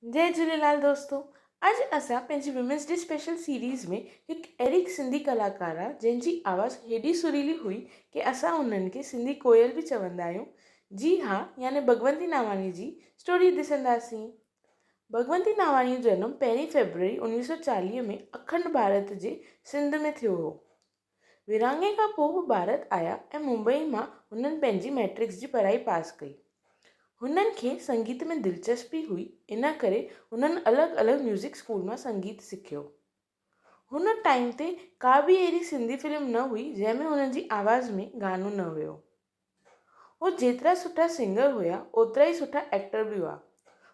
جئي جهوليلال دوستو اڄ اسان پنهنجي وومينس ڊي اسپيشل سيريز ۾ هڪ اهڙي سنڌي ڪلاڪارا جنهن جي آواز هيڏي سريلي هئي ڪي اسان انهن کي سنڌي ڪوئل به چوندا آهيون جي ها يعني ڀڳونتي ناواڻي جي اسٽوري ڏسنداسين. ڀڳونتي ناواڻي جو جنم پهرين فيبروري 1940 ۾ اکنڊ ڀارت جي سنڌ ۾ ٿيو هو. ورهاڱي کان پوء هو ڀارت آيا ۽ ممبئي مان هنن پنهنجي مئٽرڪس جي پڙهائي پاس ڪئي. هنن کي سنگيت ۾ دلچسپي هئي ان ڪري هنن الڳ الڳ ميوزڪ اسڪول مان سنگيت سکيو. هن ٽائيم تي ڪا به اهڙي سنڌي فلم نه هئي جنهن ۾ هنن جي آواز ۾ گانو نه هيو. هو جيترا سٺا سنگر هيا اوترا ئي سٺا ايڪٽر به هئا.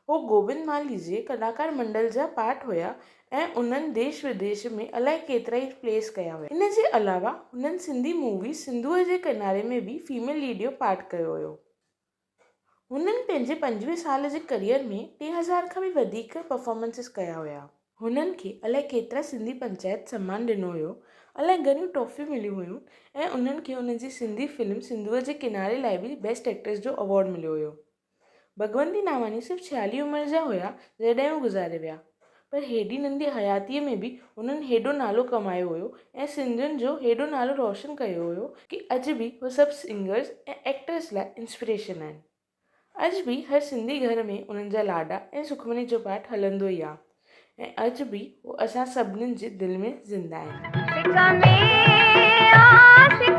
هو گوبند مالهي جي ڪلاڪار منڊل جا پارٽ هيا ۽ انهن ديش وديش ۾ الائي ڪيترا ئي پليس ڪيا هيا. ان جي علاوه هنن سنڌي مووي سنڌوء جي ڪناري ۾ به فيميل ليڊ جو پارٽ ڪيو هيو. هنن پنهنجي 25 سال جي ڪريئر ۾ 3000 کان به وڌيڪ پرفارمنسز ڪيا هيا. هنن کي الائي ڪيترا سنڌي پنچائت سمان ڏنو هيو، الائي گهڻيون ٽرافيون مليون هيون ۽ انهن کي انهن جي سنڌي فلم سنڌوء جي ڪناري لاء به بيسٽ ايڪٽريس جو ايوارڊ مليو هيو. ڀڳونتي ناواڻي صرف 46 عمر جا هيا جڏهن هو گذاري ويا. پر هيڏي ننڍي حياتيء ۾ به هنن هيڏو نالو ڪمايو هيو ۽ سنڌين جو هيڏو نالو روشن ڪيو هيو ڪي اڄ به هو سڀ سنگرز ۽ ايڪٽرز لاء انسپريشن آهن. اڄ به هر سنڌي گهر ۾ انهن جا لاڏا ۽ سکمني جو پاٺ هلندو ئي آ ۽ اڄ به هو اسان سڀنين جي دل ۾ زنده آهن. سڪ ۾ آ سڪ.